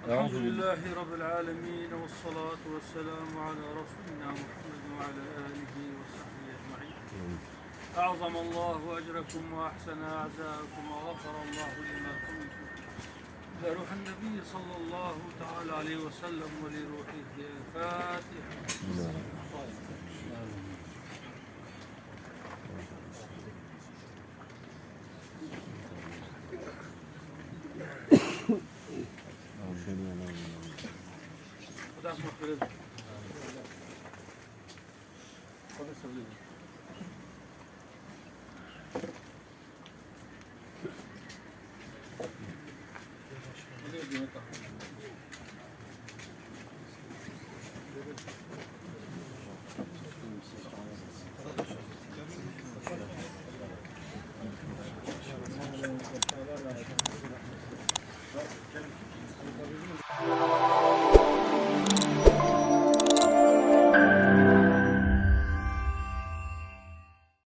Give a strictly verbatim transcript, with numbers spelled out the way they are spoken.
الحمد لله رب العالمين، والصلاة والسلام على رسولنا محمد وعلى آله وصحبه أجمعين. أعظم الله أجركم وأحسن أعزاءكم وغفر الله لما قلتم لروح النبي صلى الله تعالى عليه وسلم ولروحه. الفاتحة.